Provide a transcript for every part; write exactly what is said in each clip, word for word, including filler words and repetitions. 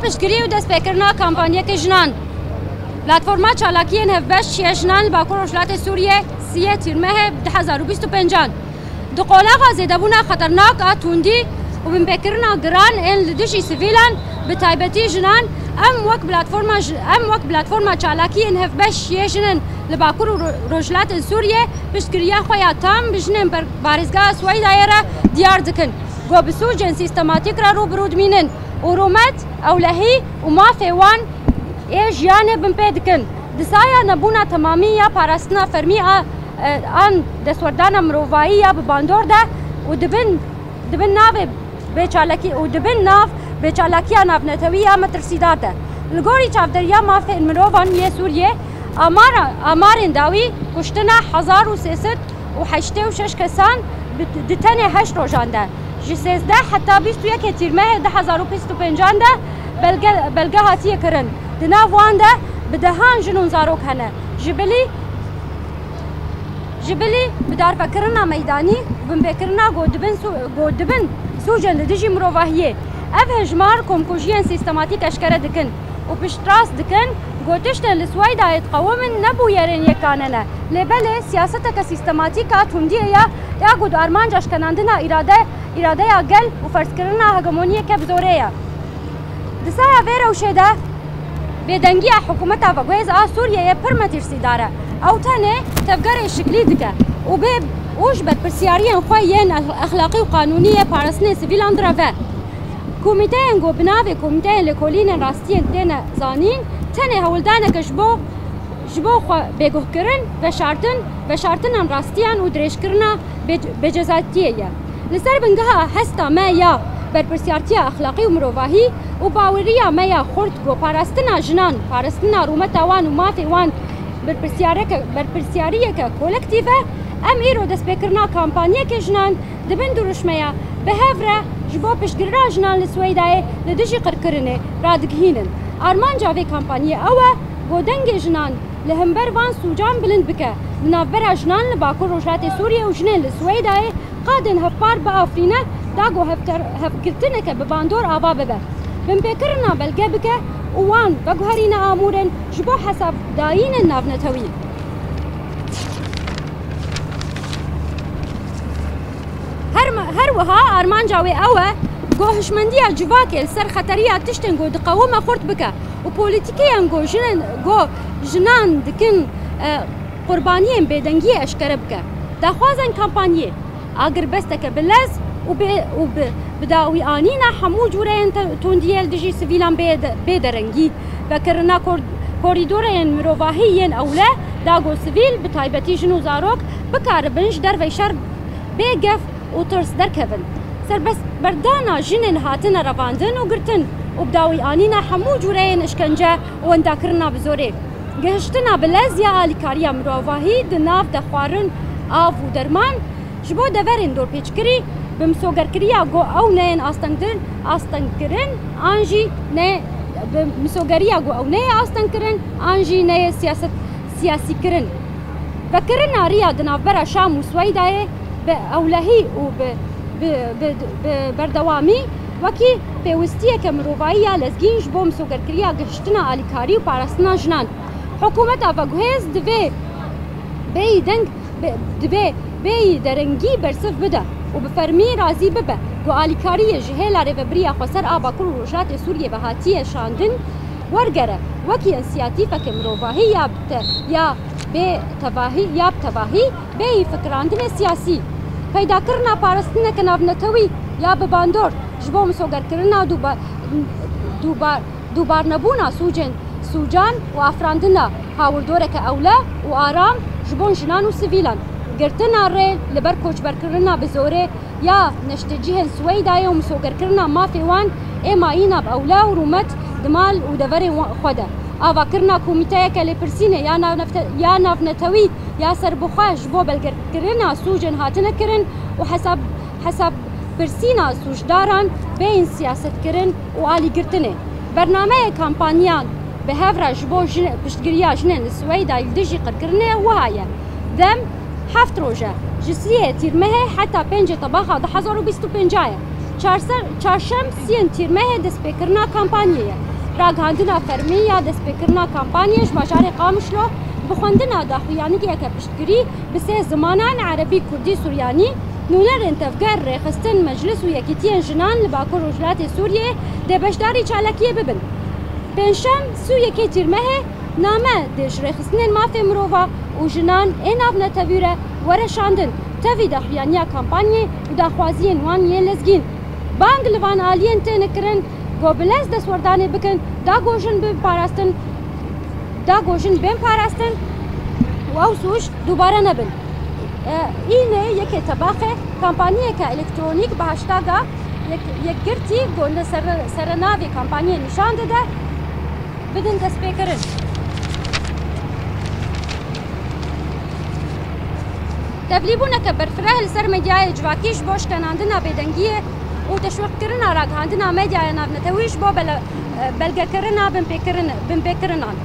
Piştgirî û destpêkirina kampanyeke jinan. Platforma çalakiyên hevbeş ya jinan li Bakur Rojhilatê Sûriyê siyê Tîrmehê du hezar û bîst û pêncan. Di qolaxa zêdebûna xeternak a tundî û binpêkirina giran ên li dijî sivîlan, bi taybetî jinan, em wek platforma ji-, em wek platforma çalakiyên hevbeş yê jinin li Bakur û Ro-, Rojhilatên Sûriyê piştgiriya xwe ya tam bi jinên ber-, parêzgeha Swêdayê re diyar dikin, ku bi sûcên sîstematîk re rû bi rû dimînin û rûmet, ewlehî û mafê wan ê jiyanê binpê dikin. Di saya nebûna temamî ya parastina fermî a, e, an destwerdana mirovahî ya bi bandor de û dibin, dibin navê bêçalakî û dibin nav bêçalakiya navnetewî ya metirsîdar de. Li gorî çavderiya mafên mirovan yê Sûriyê, amara, amarên dawî kuştina hezar û sê sed û heştê û şeş kesan bi, di tenê heşt rojan de, ji sêzdeh heta bîst û yekê Tîrmehê du hezar û bîst û pêncan de belge, belge hatiye kirin. Di nav wan de bi dehan jin û zarok hene. Ji bilî, ji bilî bidarvekirina meydanî û binpêkirina ku dibin sû-, ku dibin sûcên li dijî mirovahiyê. Ev hejmar komkujiyên sîstematîk eşkere dikin û piştrast dikin ku tiştên li Swêdayê diqewimin ne bûyerên yekane ne. Lê belê siyaseteke sîstematîk a tundiyê ye, ya ku di armanca şkenandina îrade, îradeya gel û ferzkirina hegemoniyeke bi zorê ye. Di saya vê rewşê de bêdengiya hikûmeta veguhêz a Sûriyeyê pir metirsîdar e. Ew tenê tevgerê şiklî dike û bê û ji berpirsiyariyên xwe yên ex-, exlaqî û qanûnî yê parastinê sivîlan direve. Komîteyên ku bi navê Komîteyên Lêkolînên Rastiyên têne zanîn, tenê hewldaneke ji bo, ji bo xwe bêguhkirin, veşartin, veşartinan rastiyan û dirêjkirina bê-, bêcezatiyê ye. Li ser bingeha hesta me ya berpirsiyartiya exlaqî û mirovahî û baweriya me ya xurt ku parastina jinan, parastina rûmeta wan û mafê wan berpirsiyareke, berpirsiyariyeke kolektîf e, em îro destpêkirina kampanyeke jinan di bin dirûşmeya bi hev re ji bo piştgirina jinan li Swêdayê li dijî qirkirinê radigihînin. Armanca vê kampanyê ew e ku dengê jinan li hember van sûcan bilind bike. Di navbera jinan li Bakur Rojhilatê Sûriyê û jinên li Swêdayê qadên hevpar biafirîne, da ku hevker-, hevgirtineke bi bandor ava bibe. Binpêkirina belge bike û wan veguherîne amûrên ji bo hesabdayînên navnetewî. Her me-, her wiha armanca wê ew e ku hişmendiya civakê li ser xeteriya tiştên ku diqewime xurt bike û polîtîkeyên ku jinên, ku jinan dikin, e, qurbaniyên bêdengiyê eşkere bike. Daxwazên kampanyê, agirbesteke bi lez û bi, û bi, bi dawîanîna hemû cûreyên te-, tundiyê li dijî sivîlan bê de-, bê derengî, vekirina kor-, korîdoreyên mirovahî yên ewle, da ku sivîl, bi taybetî jin û zarok, bikaribin ji dervey şer bê gef û tirs derkevin. Serbestberdana jinên hatine revandin û girtin û bi dawîanîna hemû cûreyên îşkence û wendakirina bi zorê. Gihiştina bi lez ya alîkariya mirovahî di nav de xwarin, av û derman, ji bo deverên dorpêçkirî, bi misogerkiriya ku ew neyên astengdin, astengkirin, an jî ne, bi misogeriya ku ew neyê astengkirin, an jî neyê siyaset, siyasîkirin. Vekirina riya di navbera Şam û Swêdayê bi ewlehî û bi, bi, bi, bi berdewamî wekî pêwistiyeke mirovahî ya lezgîn ji bo misogerkiriya gihiştina alîkarî û parastina jinan. Hikûmeta veguhêz divê bêyî deng, be-, divê bêyî derengî bersiv bide û bi fermî razî bibe ku alîkariyê ji hêla rêvebiriya xweser a Bakur û Rojhilatê Sûriyê ve hatiye şandin wergere wekî însiyatîfeke mirovahî ya bi te-, ya bê tevahî, ya bi tevahî bêyî fikirandinê siyasî. Peydakirina parastineke navnetewî ya bi bandor ji bo misogerkirina dûba-, dûba-, dûbarnebûna sûcên, sûcan û afirandina hawirdoreke ewle û aram ji bo jinan û sivîlan, girtina rê li ber koçberkirina bi zorê ya neştecihên Swêdayê û misogerkirina mafê wan ê mayîna bi ewle û rûmet di mal û deverê wa-, xwe de. Avakirina komîteyeke lêpirsînê ya navnefte-, ya navnetewî ya serbixwe ji bo belgekirina sûcên hatine kirin û hesab-, hesabpirsîna sûcdaran bêyîn siyasetkirin û alîgirtinê. Bernameyê kampanyan bi hev re ji bo jin-, piştgiriya jinên li Swêdayê li dijî qirkirinê wiha ye. Dem heft roj e. Ji siyê Tîrmehê heta pêncê Tebaxa du hezar û bîst û pênc e. Çarse-, çarşem siyên Tîrmehê destpêkirina kampanyê ye. Ragihandina fermî ya destpêkirina kampanyê ji bajarê Qamişlo bi xwendina daxuyaniyeke piştgirî bi sê zimanan, erebî, kurdî, suryanî, nûnerên tevger, rêxistin, meclis û yekîtiyên jinan li Bakur Rojhilatê Sûriyê dê beşdarî çalakiyê bibin. Pêncşem, sî û yekê Tîrmehê, name dê ji rêxistinên mafê mirova û jinan ê navnetewî re were şandin, tevî daxuyaniya kampanyê û daxwaziyên wan yên lezgîn. Bang li van aliyên têne kirin, ku bi lez destwerdanê bikin, da ku jin bin parastin, da ku jin bên parastin û ew sûc dubare nebin. E, Înê yekê Tebaxê, kampanyeke elektronîk bi hashtaga yek-, yekgirtî, ku ne sere-, serenavê kampanyê nîşan dide, bidin destpêkirin. Tevlîbûneke berfireh li ser medyayê civakî ji bo şkenandina bêdengiyê û teşwîqkirina ragihandina medyaya navnetewî ji bo bele-, belgekirina binpêkirin-, binpêkirinan.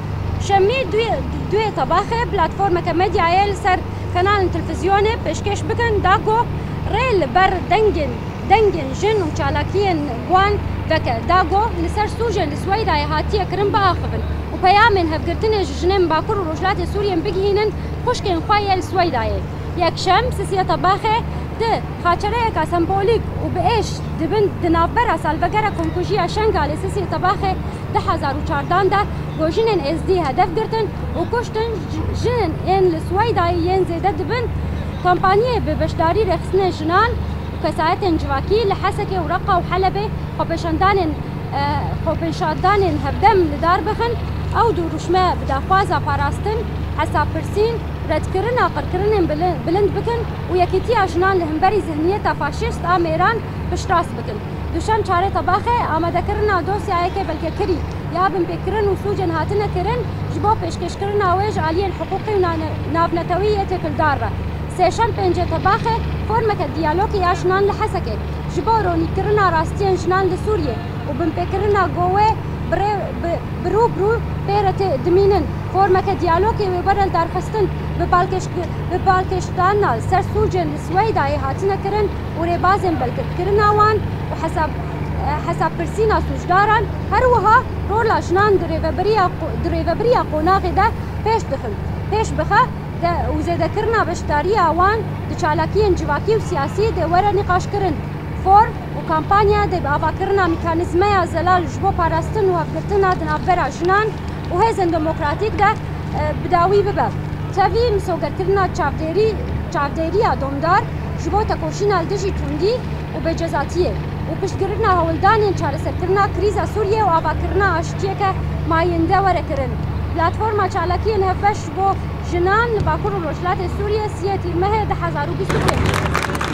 Şemî duyê, duyê Tebaxê platformeke medyayê li ser kanalên televîzyonê pêşkêş bikin, da ku rê li ber dengên, dengên jin û çalakiyên wan veke, da ku li ser sûcên li Swêdayê hatiye kirin biaxivin û peyamên hevgirtinê ji jinên Bakur û Rojhilatê Sûriyê bigihînin xwişkên xwe yê li Swêdayê. Yekşem, sisiya Tebaxê di xaçereyeka sembolîk û bi êş dibin di navbera salvegera komkujiya Şengalê, sisiya Tebaxê du hezar û çardan de ku jinên êzdî hedef girtin û kuştin, ji-, jinên ên li Swêdayê yên zêde dibin kampanyê bi beşdarî rêxistinên jinan û kesayetên civakî li Hesekê û Reqa û Helebê xwepêşandanên, e, xwepêşandanên hevdem li dar bixin. Ew dirûşme bi daxwaza parastin, hesabpirsîn, redkirina qirkirinên bili-, bilind bikin û yekîtiya jinan li hemberî zihniyeta faşîst a mêran piştrast bikin. Duşem, çarê Tebaxê, amadekirina dosyayeke belgekirî ya binpêkirin û sûcên hatine kirin ji bo pêşkêşkirina wê ji aliyên hiqûqî û nane-, navnetewî yê têkildar re. Sêşem, pêncê Tebaxê, formeke diyalogê ya jinan li Hesekê ji bo ronîkirina rastiyên jinan li Sûriyê û binpêkirina ku wê bi rê-, bi, bi rû bi rû pê re tê dimînin. Formeke diyalogê wê were lidarxistin, bi balkêş-, bi balkêşdana li ser sûcên li Swêdayê hatine kirin û rêbazên belgekirina wan û hesab-, hesabpirsîna sûcdaran, her wiha rola jinan di rêvebiriya qo-, di rêvebiriya qonaxê de pêş dixin, pêş bixe de û zêdekirina beşdariya wan di çalakiyên civakî û siyasî dê were nîqaşkirin. Form û kampanya dê bi avakirina mekanîzmeya zelal ji bo parastin û hevgirtina di navbera jinan û hêzên demokratîk de, e, bi dawî bibe. Tevî misogerkirina çavdêrî, çavdêriya domdar ji bo tekoşîna li dijî tundî û bêcezatiyê û piştgirina hewldanên çareserkirina krîza Sûriyê û avakirina aştiyeke mayînde were kirin. Platforma çalakiyên hevbeş ji bo jinan li Bakur û Rojhilatê Sûriyê, siyê Tîrmehê du hezar û bîst û pênc.